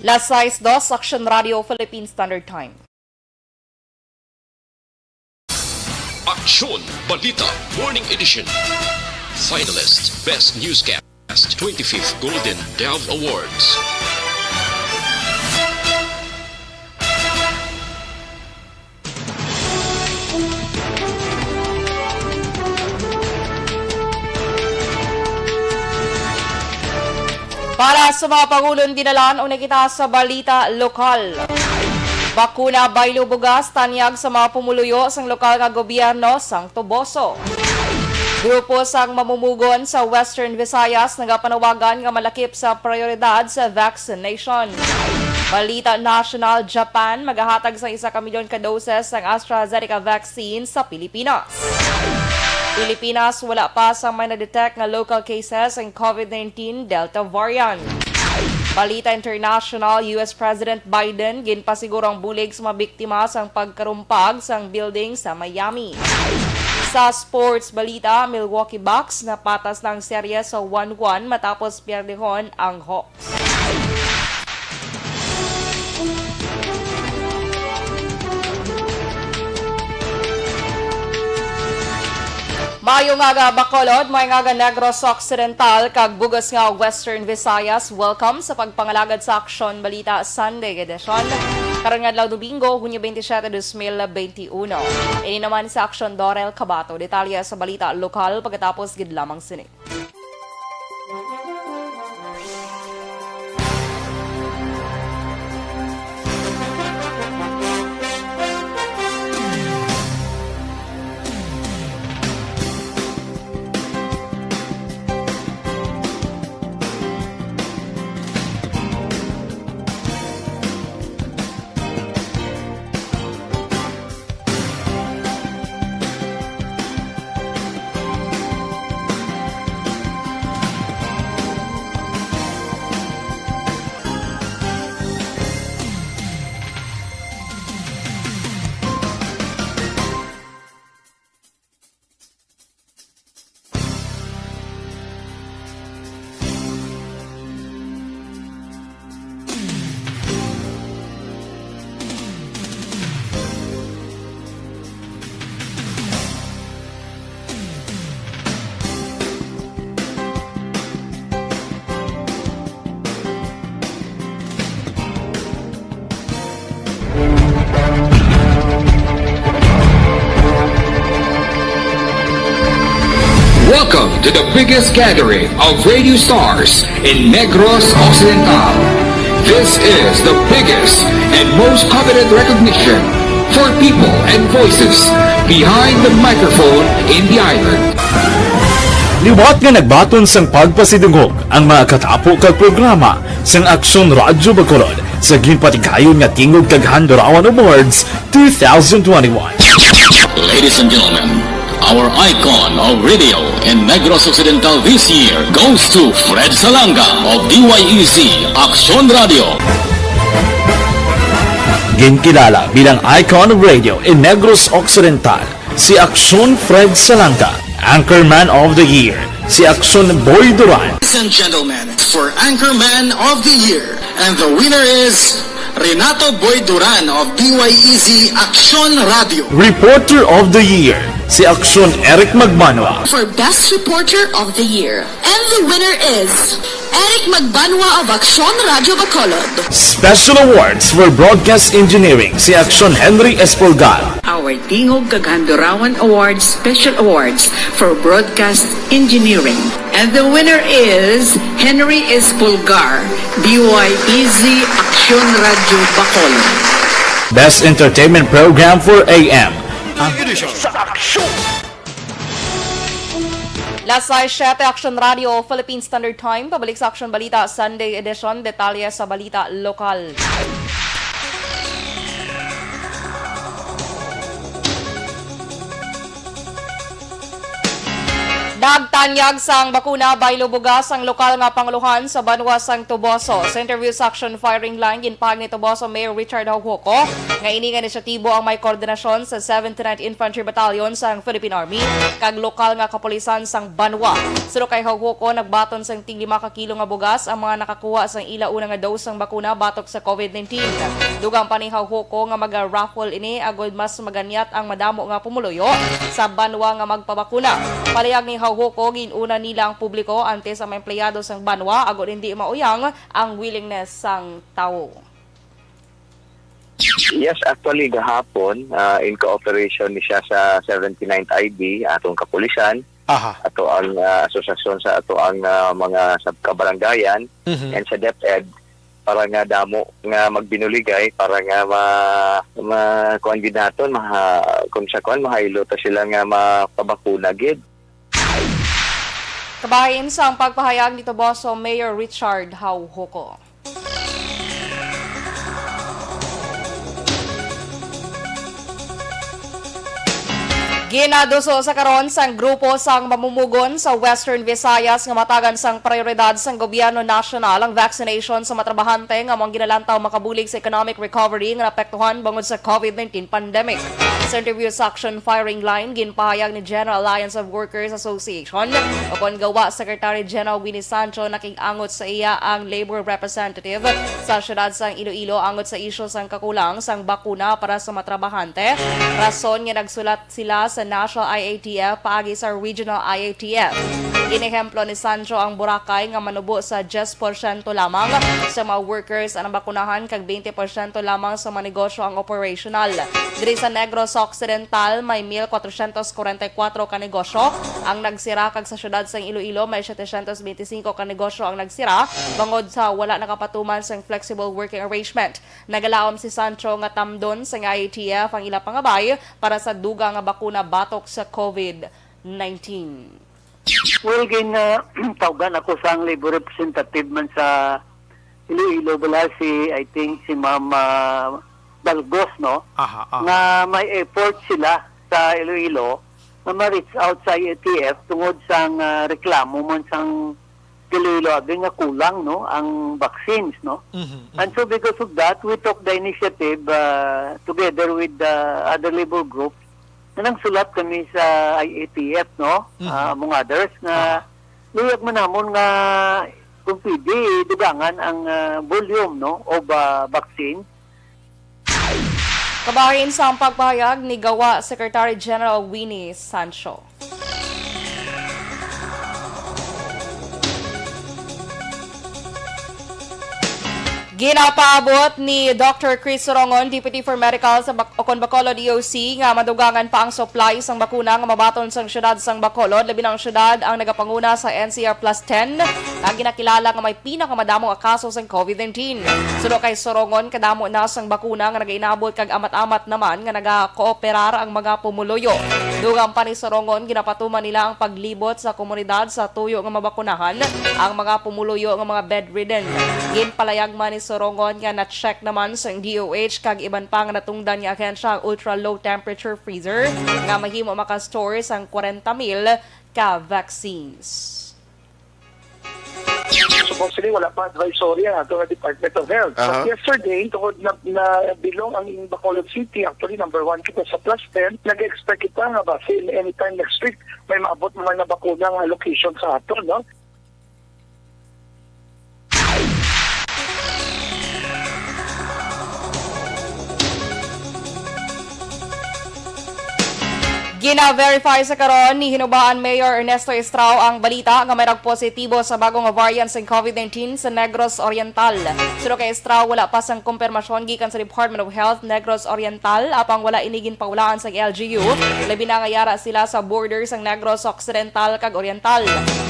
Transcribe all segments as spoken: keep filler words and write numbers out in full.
Las sais dos, Aksyon Radio, Philippine Standard Time. Aksyon Balita Morning Edition. Finalist Best Newscast twenty-fifth Golden Dove Awards. Para sa mga pangulon dinalan, una kita sa balita lokal. Bakuna, baylo, bugas, tanyag sa mga pumuluyo sang lokal nga gobyerno sang Toboso. Grupo sang mamumugon sa Western Visayas nagapanawagan nga malakip sa prioridad sa vaccination. Balita national, Japan magahatag sa isa ka milyon ka doses sang AstraZeneca vaccine sa Pilipinas. Pilipinas, wala pa sang may na-detect nga local cases sang COVID nineteen Delta variant. Balita international, U S President Biden ginpasiguro ang bulig sa mga biktima sang pagkarumpag sang building sa Miami. Sa sports balita, Milwaukee Bucks napatas na ang serye sa one one matapos pierdehon ang Hawks. Maayong aga, Bacolod, maayong aga, Negros Occidental, kag bug-os nga Western Visayas. Welcome sa pagpangalagad sa Aksyon Balita Sunday Edition. Karon nga adlaw, Domingo, Hunyo twenty-seven, dos mil twenty-uno. Ini naman sa Aksyon, Dorel Cabato. Detalye sa balita lokal pagkatapos gid lamang sini. Welcome to the biggest gathering of radio stars in Negros Occidental. This is the biggest and most coveted recognition for people and voices behind the microphone in the island. Liwat nga nagbaton sang pagpasidungog ang mga katapo kag programa sang Aksyon Radyo Bacolod sa ginpatigayon nga Tingog kag Handurawan Awards two thousand twenty-one. Ladies and gentlemen, our icon of radio in Negros Occidental this year goes to Fred Salanga of D Y E Z Aksyon Radyo. Ginkilala bilang icon of radio in Negros Occidental si Aksyon Fred Salanga, Anchorman of the Year, si Aksyon Boy Duran. Ladies and gentlemen, for Anchorman of the Year, and the winner is Renato Boy Duran of D Y E Z Aksyon Radyo. Reporter of the Year, si Aksyon Eric Magbanwa. For Best Reporter of the Year, and the winner is Eric Magbanwa of Aksyon Radyo Bacolod. Special Awards for Broadcast Engineering, si Aksyon Henry Espolgar. Our Tingog kag Handurawan Awards Special Awards for Broadcast Engineering. And the winner is Henry Espolgar, D Y E Z Aksyon Radyo Bacolod. Best Entertainment Program for A M. Sa Aksyon! Las sais siyete, Aksyon Radio, Philippine Standard Time. Pabalik sa Aksyon Balita, Sunday Edition. Detalye sa balita lokal. Pagtanyag sang bakuna, baylo bugas ang lokal nga pangulohan sa banwa sang Toboso. Sa interview sa Action Firing Line, ginpahayag ni Toboso Mayor Richard Haujoco nga ini nga inisyatibo ang may koordinasyon sa seventy-ninth Infantry Battalion sang Philippine Army kag lokal nga kapulisan sang banwa. Suno kay Haujoco, nagbaton sang tig lima ka kilo nga bugas ang mga nakakuha sang ila una nga dose sang bakuna batok sa COVID nineteen. Dugang pa ni Haujoco nga maga-raffle ini agud mas maganyat ang madamo nga pumuluyo sa banwa nga magpabakuna. Palihag ni Haujoco, gin-una nila ang publiko antes ang mga empleyado sang banwa agud hindi mauyang ang willingness sang tawo. Yes, actually, gahapon, ah, in cooperation ni siya sa seventy-ninth I B, atong kapulisan, Aha. ato ang ah, asosasyon sa ato ang ah, mga sabkabarangayan, Mhm. and sa DepEd, para nga damo nga magbinuligay, para nga ma, ma kuan gid naton, maha, kung sa kuan, mahaylo ta sila nga mapabakuna gid. Kabahin sang pagpahayag ni Toboso Mayor Richard Haujoco. Ginaduso sa karon sang grupo sang mamumugon sa Western Visayas nga matagan sang prioridad sang gobyerno nasyonal ang vaccination sa mga trabahante nga amo ang ginalantaw makabulig sa economic recovery nga naapektuhan bangod sa COVID nineteen pandemic. Sa interview sa Action Firing Line, ginpahayag ni General Alliance of Workers Association o kon gawa Secretary General Winnie Sancho, nakig-angot sa iya ang labor representative sa siyudad sang Iloilo angot sa isyu sang kakulang sang bakuna para sa mga trabahante, rason nga nagsulat sila sa National I A T F paagi sa Regional I A T F. Ginehemplo ni Sancho ang Boracay nga manubo sa diyes porsyento lamang sa mga workers ang nabakunahan kag twenty porsyento lamang sa mga negosyo ang operational. Diri sa Negros Occidental, may mil kwatrocientos kwarenta y kuwatro ka negosyo ang nagsira kag sa siyudad sang Iloilo may setecientos beintisinko ka negosyo ang nagsira bangod sa wala nakapatuman sang flexible working arrangement. Nagalaom si Sancho nga tamdon sang I A T F ang ila pangabay para sa dugang nga bakuna batok sa COVID nineteen. Well, gin uh, tawgan ako sang labor representative man sa Iloilo bala si, I think, si Ma'am uh, Balgos, no? Aha, aha. Nga may effort sila sa Iloilo nga ma-reach out sa I A T F tungod sang uh, reklamo man sang Iloilo abi nga kulang, no, ang vaccines, no? Mhm, mhm. And so because of that, we took the initiative uh, together with the other labor groups na nangsulat kami sa I A T F, no? Mhm. Ah, among others, nga Aha. luyag man namon nga kung pwede, dugangan ang ah, volume, no, of ah, vaccine. Kabahin sa ang pagpahayag ni Gawa Secretary General Winnie Sancho. Ginapaabot ni Doctor Chris Sorongon, Deputy for Medical sa Bac- Ocon Bacolod E O C, nga madugangan pa ang supply sang bakuna nga mabaton sang siyudad sang Bacolod, labi na ang siyudad ang nagapanguna sa N C R plus ten, nga ginakilala nga may pinakamadamo nga kaso sang COVID nineteen. Suno kay Sorongon, kadamo na sang bakuna nga nagainabot kag amat-amat naman nga nagakooperar ang mga pumuluyo. Dugang pa ni Sorongon, ginapatuman nila ang paglibot sa komunidad sa tuyo nga mabakunahan ang mga pumuluyo nga mga bedridden. Ginpalayag man ni Sorongon nga na-check naman sang D O H kag iban pa nga natungdan nga ahensya ang ultra low temperature freezer nga mahimo maka-store sang kwarenta mil ka vaccines. Supposedly, wala pa advisory ang ato nga Department of Health. Aha. But yesterday, tungod na, na bilong ang Bacolod City, actually number one kita sa plus ten, nag-expect kita nga basi in anytime next week, may maabot naman na bakuna nga allocation sa ato, no? Gina-verify sa karon ni Hinubaan Mayor Ernesto Estrao ang balita nga may nagpositibo sa bagong variant sang COVID nineteen sa Negros Oriental. Suno kay Estrao, wala pa sang kumpirmasyon gikan sa Department of Health Negros Oriental, apang wala ini ginpahulaan sang L G U, labi na nga yara sila sa border sang Negros Occidental kag Oriental.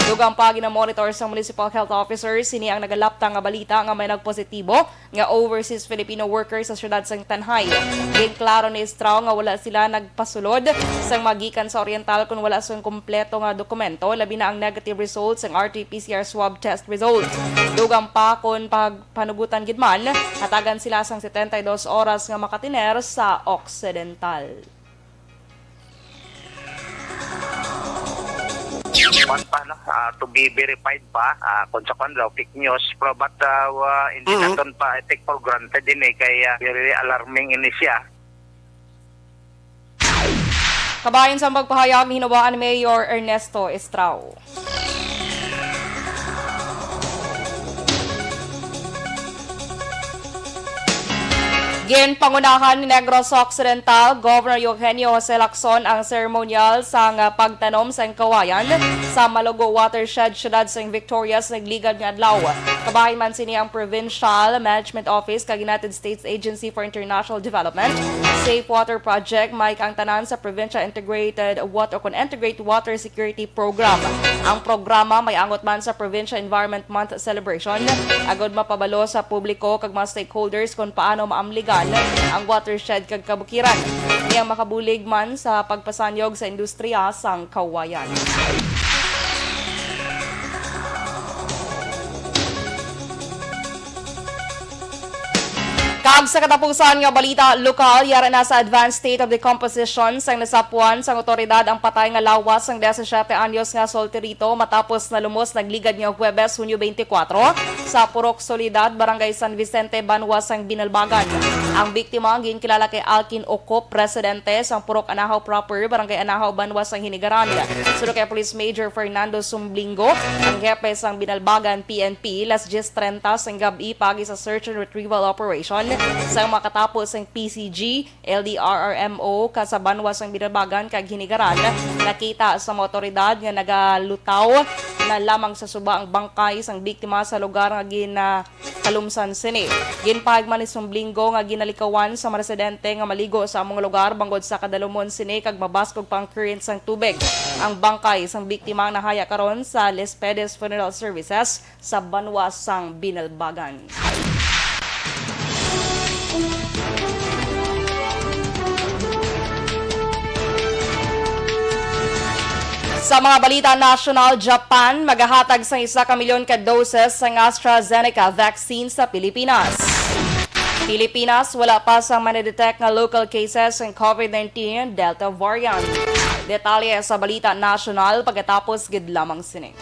Dugang pa, ginamonitor sang Municipal Health Officer sini ang nagalaptang nga balita nga may nagpositibo nga overseas Filipino worker sa siyudad sang Tanjay. Ginklaro ni Estrao nga wala sila nagpasulod sang magikan sa Oriental kon wala sang kompleto nga dokumento, labi na ang negative result sang R T P C R swab test result. Dugang pa, kon pagpanugutan gid man, hatagan sila sang setenta y dos oras nga makatiner sa Occidental. Kwan pa, no? Ah, to be verified pa, ah, kung sa kwan daw, fake news. Pero but, ah, wa-, hindi Mm. naton pa take for granted ini kay, ah, very alarming ini siya. Kabahin sa pagpahayag, hinuwaan ni Mayor Ernesto Estrao. Ginpangunahan ni Negros Occidental Governor Eugenio Jose Lacson ang seremonyal sang pagtanom sang kawayan sa Malugo Watershed, siyudad sang Victorias, nagligad nga adlaw. Kabahin man sini ang Provincial Management Office kag United States Agency for International Development, Safe Water Project, may kaangtanan sa Provincial Integrated Water, kon Integrate Water Security Program. Ang programa may angot man sa Provincial Environment Month celebration, agod mapabalo sa publiko kag mga stakeholders kon paano maamligan ang watershed kag kabukiran. Ini ang makabulig man sa pagpasanyog sa industriya sang kawayan. Kag sa katapusan nga balita lokal, yara na sa advanced state of decomposition sang nasapuan sang awtoridad ang patay nga lawas sang disisiete anyos nga solterito matapos nalumos nagligad nga Huwebes, Hunyo twenty-four, sa Purok Soledad, Barangay San Vicente, banwa sang Binalbagan. Ang biktima ginkilala kay Alkin Ocop, presidente sang Purok Anahaw Proper, Barangay Anahaw, banwa sang Hinigaran. Suno kay Police Major Fernando Sumblingo, ang hepe sang Binalbagan P N P, las dies treinta sang gab-i paagi sa search and retrieval operation sang makatapo sang P C G, L D R R M O, ka sa banwa sang Binalbagan kag Hinigaran, nakita sa mga awtoridad nga nagalutaw na lamang sa suba ang bangkay sang biktima sa lugar nga ginakalumsan sini. Ginpahayag man ni Sumblingo nga ginalikawan sa mga residente nga maligo sa among lugar bangod sa kadalumon sini kag mabaskog pa ang current sang tubig. Ang bangkay sang biktima nahaya karon sa Lespedes Funeral Services sa banwa sang Binalbagan. Sa mga balita nasyonal, Japan magahatag sang isa ka milyon ka doses sang AstraZeneca vaccine sa Pilipinas. Pilipinas, wala pa sang manidetect nga local cases sang COVID nineteen Delta variant. Detalye sa balita nasyonal pagkatapos gid lamang sini.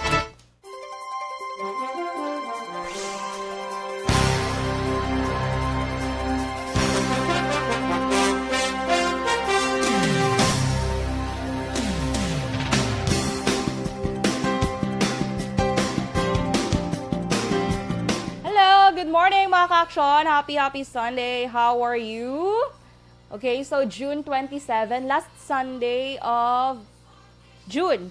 Hello, good morning, mga ka-aksyon. Happy, happy Sunday. How are you? Okay, so June twenty-seven, last Sunday of June.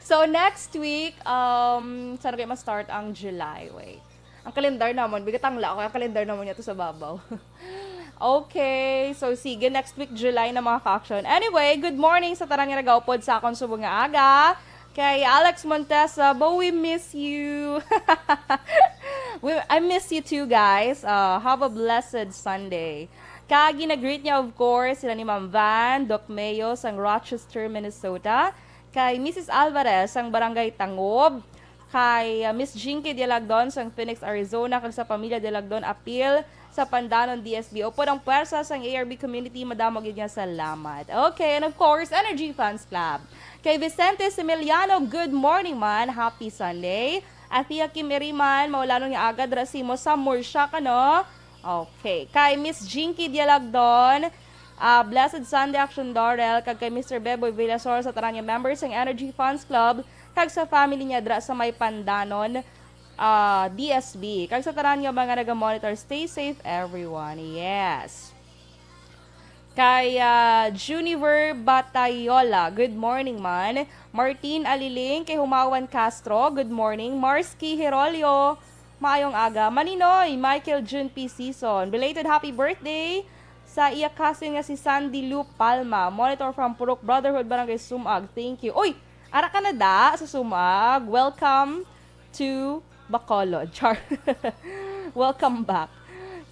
So, next week, um, saan kayo ma-start ang July? Wait. Ang kalendar namon, bigatangla ako, ang kalendar namon niya to sa babaw. Okay, so sige, next week, July na, mga ka-aksyon. Anyway, good morning sa tanan nga nagaupod sa akon subong nga aga. Kay Alex Montesa, but we miss you. We, I miss you too, guys. Uh, have a blessed Sunday. Kag ginagreet niya, of course, sila ni Ma'am Van, Doc Mayo, sang Rochester, Minnesota. Kay Missus Alvarez, sang Barangay Tangob. Kay, uh, Miss Jinky Dialagdon, sang Phoenix, Arizona. Kag sa pamilya Dialagdon, apil sa Pandanon D S B. Upod ang pwersa sang A R B community, madamo gyud nga salamat. Okay, and of course, Energy Fans Club. Kay Vicente Similiano, good morning man. Happy Sunday. Athea Kim Iriman, maulanon nga aga dira sa imo sa Murcia, kano? Okay. Kay Miss Jinky Dialagdon, ah, blessed Sunday, Action Dorel, kag kay Mister Beboy Villasor sa tanan nga members sang Energy Fans Club, kag sa family niya dira sa may Pandanon, ah, D S B. Kag sa tanan nga mga naga-monitor, stay safe, everyone. Yes. Kay, ah, Juniver Batayola, good morning man. Martin Aliling, kay Humawan Castro, good morning. Marsky Herolio, maayong aga. Maninoy, Michael June P. Season, belated happy birthday sa iya cousin nga si Sandy Lou Palma. Monitor from Purok Brotherhood, Barangay Sumag. Thank you. Uy, ara ka na da sa Sumag. Welcome to Bacolod. Char. Welcome back.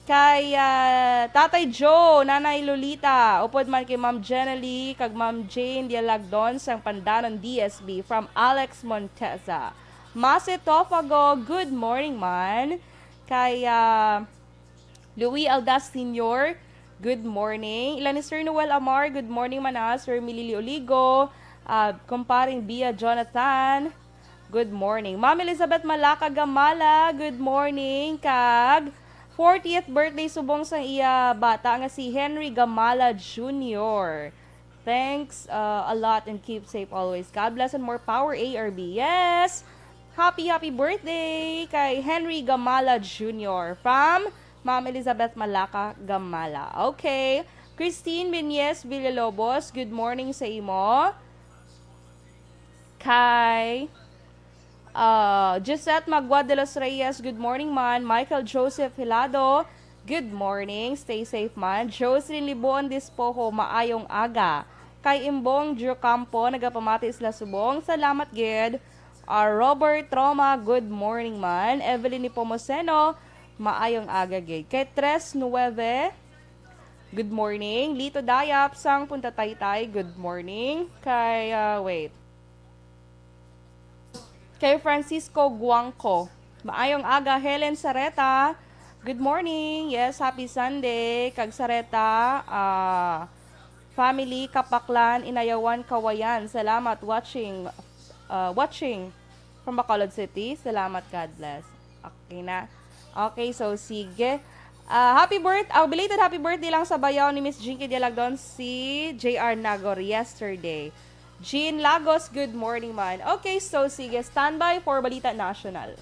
Kay, ah, Tatay Joe, Nanay Lolita, upod man kay Ma'am Jenely kag Ma'am Jane Dialagdon sang Pandanon D S B from Alex Montesa. Mase Tofago, good morning man. Kay, ah, Louis Aldas Senior, good morning. Ila ni Sir Noel Amar, good morning man, ah, Sir Milili Oligo, Ah, kumparing Bia Jonathan, good morning. Ma'am Elizabeth Malaka Gamala, good morning. Kag fortieth birthday subong sang iya bata nga si Henry Gamala Junior. Thanks, uh, a lot and keep safe always. God bless and more power, A R B. Yes! Happy, happy birthday kay Henry Gamala Junior from Ma'am Elizabeth Malaka Gamala. Okay. Christine Menyes Villalobos, good morning sa imo. Kay, uh, Gisette Magua de los Reyes, good morning man. Michael Joseph Hilado, good morning. Stay safe man. Jocelyn Libon Dispoho, maayong aga. Kay Imbong Giocampo, nagapamati sila subong. Salamat gid. Ah, Robert Roma, good morning man. Evelyn Nepomuceno, maayong aga gid. Kay Tres Nueve, good morning. Lito Dayap sang Punta Taytay, good morning. Kay, ah, wait. Kay Francisco Guangco, maayong aga. Helen Sareta, good morning. Yes, happy Sunday. Kag Sareta, ah, family, Kapaklan, Inayawan, Kawayan. Salamat watching, uh, watching from Bacolod City. Salamat, God bless. Okay na. Okay, so sige. Ah, happy birth-, ah, belated happy birthday lang sa bayaw ni Miss Jinky Dialagdon, si J R Nagor yesterday. Jean Lagos, good morning man. Okay, so sige, standby for Balita National.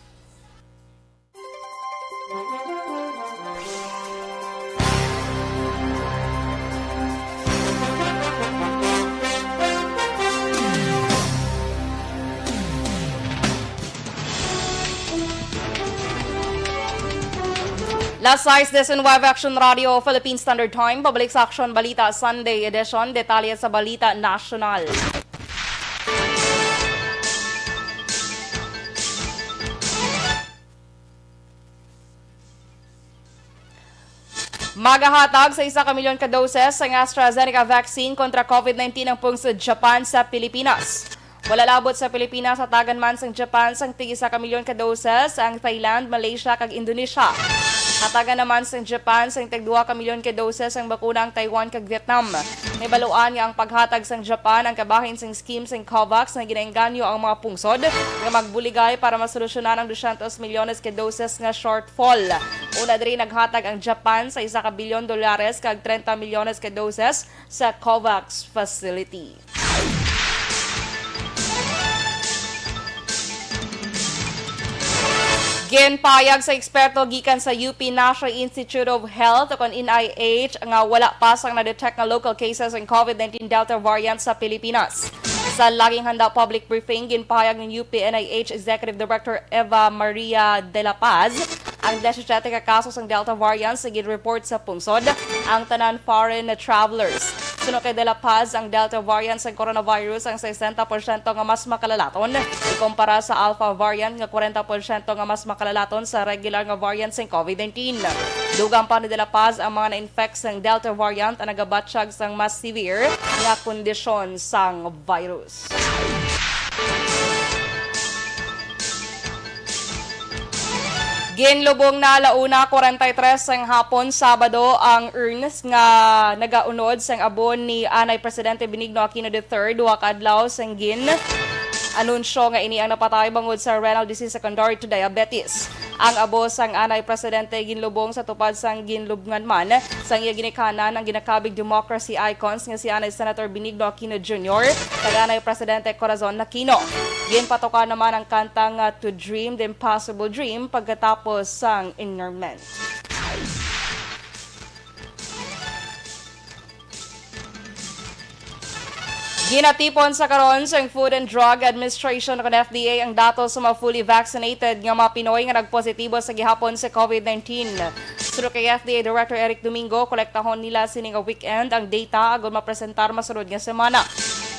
Las sais diecinueve, Action Radio, Philippine Standard Time. Pabalik sa Action Balita Sunday Edition. Detalye sa Balita National. Magahatag sa isa ka milyon ka doses sang AstraZeneca vaccine kontra COVID nineteen ang pungsod Japan sa Pilipinas. Wala labot sa Pilipinas, hatagan man sang Japan sang tig isa ka milyon ka doses ang Thailand, Malaysia, kag Indonesia. Hatagan naman sang Japan sang tig dua ka milyon ka doses ang bakuna ang Taiwan kag Vietnam. Nahibaluan nga ang paghatag sang Japan ang kabahin sang scheme sang COVAX nga ginaengganyo ang mga pungsod nga magbuligay para masolusyonan ang dusyentos milyones ka doses nga shortfall. Una diri, naghatag ang Japan sa isa ka bilyon dolares kag treinta milyones ka doses sa COVAX facility. Ginpahayag sa eksperto gikan sa U P National Institute of Health o kon N I H nga wala pa sang na-detect nga local cases ang COVID nineteen Delta variant sa Pilipinas. Sa Laging Handa public briefing, ginpahayag ni U P N I H Executive Director Eva Maria de la Paz ang disisyete ka kaso sang Delta variant sa gin-report sa pungsod, ang tanan foreign travelers. Suno kay De La Paz, ang Delta variant sang coronavirus ang sesenta porsyento nga mas makalalaton ikumpara sa Alpha variant nga kwarenta porsyento nga mas makalalaton sa regular nga variant sang COVID nineteen. Dugang pa ni De La Paz, ang mga na-infect sang Delta variant ang nagabatyag sang mas severe nga kondisyon sang virus. Ginlubong na ala una kwarenta y tres sang hapon, Sabado, ang urns nga nagaunod sang abo ni Anay Presidente Benigno Aquino the third, duha ka adlaw sang gin-anunsyo nga ini ang napatay bangod sa renal disease secondary to diabetes. Ang abo sang Anay Presidente ginlubong sa tupad sang ginlubngan man sang iya ginikanan ang ginakabig democracy icons nga si Anay Senator Benigno Aquino Junior kag Anay Presidente Corazon Aquino. Ginpatukan naman ang kanta nga To Dream the Impossible Dream pagkatapos sang interment. Ginatipon sa karon sang Food and Drug Administration o F D A ang datos sa mga fully vaccinated nga mga Pinoy nga nagpositibo sa gihapon sa COVID nineteen. Suno kay F D A Director Eric Domingo, kolektahon nila sini nga weekend ang data agod mapresentar masunod nga semana.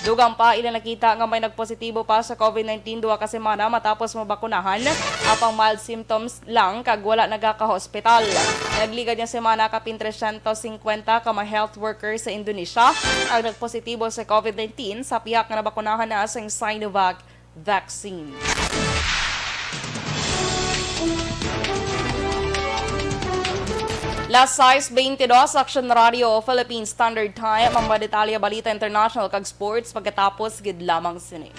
Dugang pa, ila nakita nga may nagpositibo pa sa COVID nineteen duha ka semana matapos mabakunahan, apang mild symptoms lang kag wala nagakahospital. Nagligad nga semana, kapin tresyentos singkwenta ka mga health workers sa Indonesia ang nagpositibo sa COVID nineteen sa pihak nga nabakunahan na sang Sinovac vaccine. Las sais beintidos, Action Radio, Philippine Standard Time. Ang mga detalye, balita international kag sports pagkatapos gid lamang sini.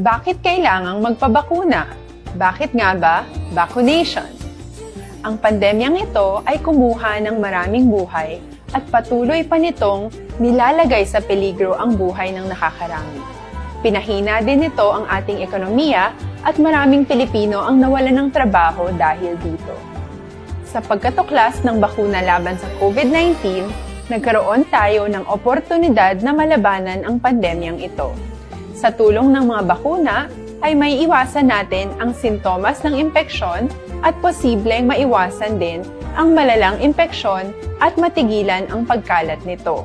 Bakit kailangang magpabakuna? Bakit nga ba vaccination? Ang pandemyang ito ay kumuha ng maraming buhay at patuloy pa nitong nilalagay sa peligro ang buhay ng nakakarami. Pinahina din nito ang ating ekonomiya at maraming Pilipino ang nawalan ng trabaho dahil dito. Sa pagkatuklas ng bakuna laban sa COVID nineteen, nagkaroon tayo ng oportunidad na malabanan ang pandemyang ito. Sa tulong ng mga bakuna, ay may iwasan natin ang sintomas ng impeksyon at posibleng maiwasan din ang malalang impeksyon at matigilan ang pagkalat nito.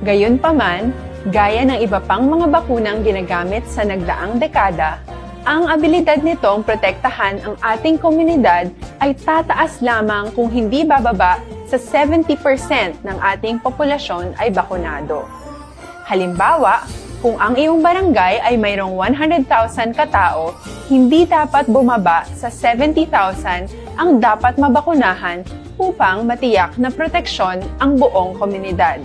Gayunpaman, gaya ng iba pang mga bakunang ginagamit sa nagdaang dekada, ang abilidad nitong protektahan ang ating komunidad ay tataas lamang kung hindi bababa sa seventy percent ng ating populasyon ay bakunado. Halimbawa, kung ang iyong barangay ay mayroong one hundred thousand ka tawo, hindi dapat bumaba sa seventy thousand ang dapat mabakunahan upang matiyak na proteksyon ang buong komunidad.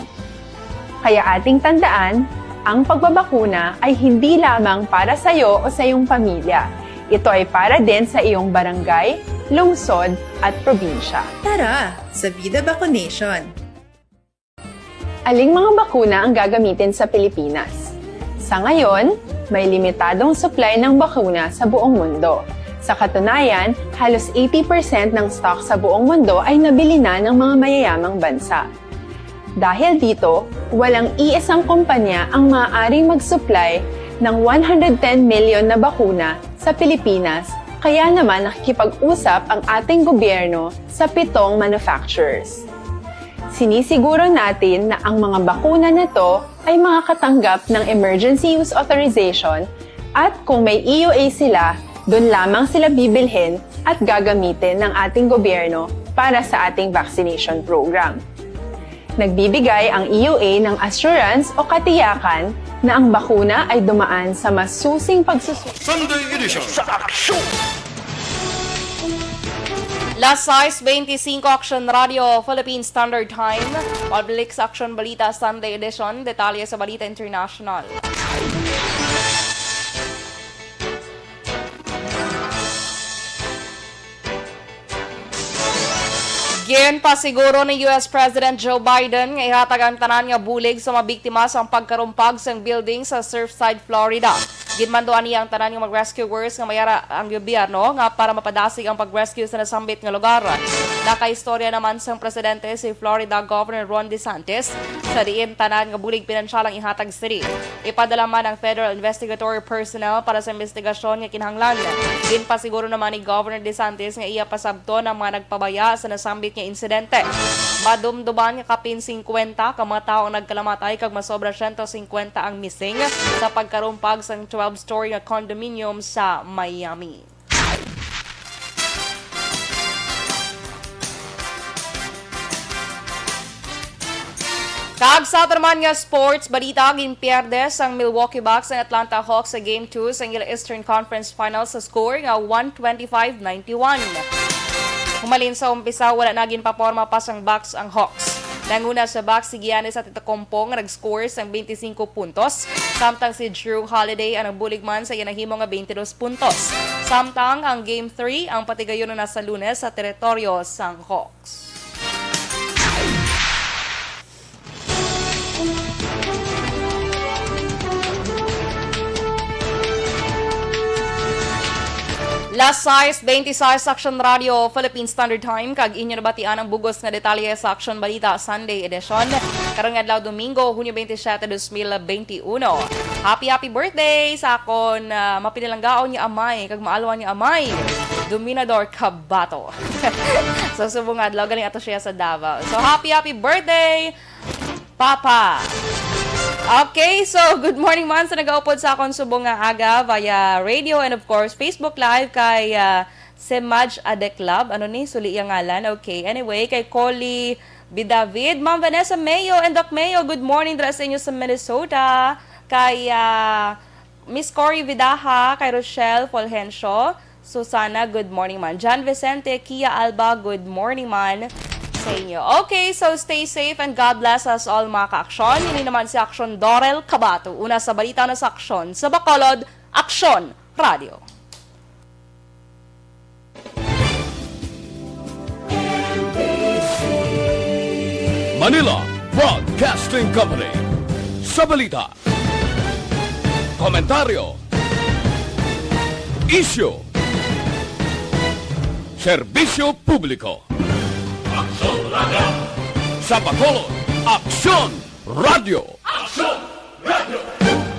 Kaya ating tandaan, ang pagbabakuna ay hindi lamang para sa iyo o sa iyong pamilya. Ito ay para din sa iyong barangay, lungsod, at probinsya. Tara, sa Vida Vaccination! Aling mga bakuna ang gagamitin sa Pilipinas? Sa ngayon, may limitadong supply ng bakuna sa buong mundo. Sa katunayan, halos eighty percent ng stock sa buong mundo ay nabili na ng mga mayayamang bansa. Dahil dito, walang iisang kumpanya ang maaaring mag-supply ng one hundred ten million na bakuna sa Pilipinas, kaya naman nakikipag-usap ang ating gobyerno sa pitong manufacturers. Sinisiguro natin na ang mga bakuna na to ay makakatanggap ng emergency use authorization at kung may E U A sila, doon lamang sila bibilhin at gagamitin ng ating gobyerno para sa ating vaccination program. Nagbibigay ang E U A ng assurance o katiyakan na ang bakuna ay dumaan sa masusing pagsusunod. Sunday Edition sa Aksyon! Las sais beintisinko, Action Radio, Philippine Standard Time. Pabalik sa Action Balita Sunday Edition. Detalye sa Balita International. Ginpasiguro ni U S President Joe Biden nga ihatag ang tanan nga bulig sa mga biktima sang pagkarumpag sang building sa Surfside, Florida. Ginmanduan niya ang tanan nga mga rescuers nga mayara ang gobyerno nga para mapadasig ang pag-rescue sa nasambit nga lugar. Nakaistorya naman sang presidente si Florida Governor Ron DeSantis, sa diin tanan nga bulig pinansyal ang ihatag sini. Ipadala man ang federal investigatory personnel para sa investigasyon nga kinahanglan. Ginpasiguro naman ni Governor DeSantis nga iya pasabton ang mga nagpabaya sa nasambit nga insidente. Madumduman nga kapin singkwenta ka mga tawo ang nagkalamatay kag masobra siyento singkwenta ang missing sa pagkarumpag sang twelve-story nga condominium sa Miami. Kag sa ato naman nga sports balita, ginpierde sang Milwaukee Bucks ang Atlanta Hawks sa Game two sa ila Eastern Conference Finals sa score nga one twenty-five ninety-one. Humalin sa umpisa, wala na ginpaporma pa sang Bucks ang Hawks. Nanguna sa Bucks si Giannis Antetokounmpo nga nag-score sang twenty-five puntos, samtang si Jrue Holiday ang nagbulig man sa iya nahimo nga twenty-two puntos. Samtang ang Game three ang patigayon na sa Lunes sa teritoryo sang Hawks. Las sais beintiseis, Action Radio, Philippine Standard Time, kag inyo nabatian ang bug-os nga detalye sa Action Balita Sunday Edition. Karon nga adlaw, Domingo, Hunyo twenty-seven, twenty twenty-one. Happy, happy birthday sa akon, ah, mapinalanggaon nga amay kag maalwan nga amay, Dominador Cabato. So, subong nga adlaw, galing ato siya sa Davao. So, happy, happy birthday, Papa! Okay, so good morning man sa nagaupod sa akon subong nga aga via radio and of course Facebook Live kay, ah, Si Maj Adek Lab, ano ni? Suli iyang ngalan. Okay. Anyway, kay Coley B. David, Ma'am Vanessa Mayo and Doc Mayo, good morning dira sa inyo sa Minnesota. Kay ah, Miss Cory Vidaha, kay Rochelle Fulgencio, Susana, good morning man. John Vicente, Kia Alba, good morning man sa inyo. Okay, so stay safe and God bless us all, mga ka-aksyon. Ini naman si Aksyon Dorel Cabato. Una sa balita na sa Aksyon sa Bacolod, Aksyon Radio. Manila Broadcasting Company. Sa balita, komentaryo, isyu, serbisyo publiko. Aksyon Radio. Sa Bacolod, Aksyon Radio. Aksyon Radio.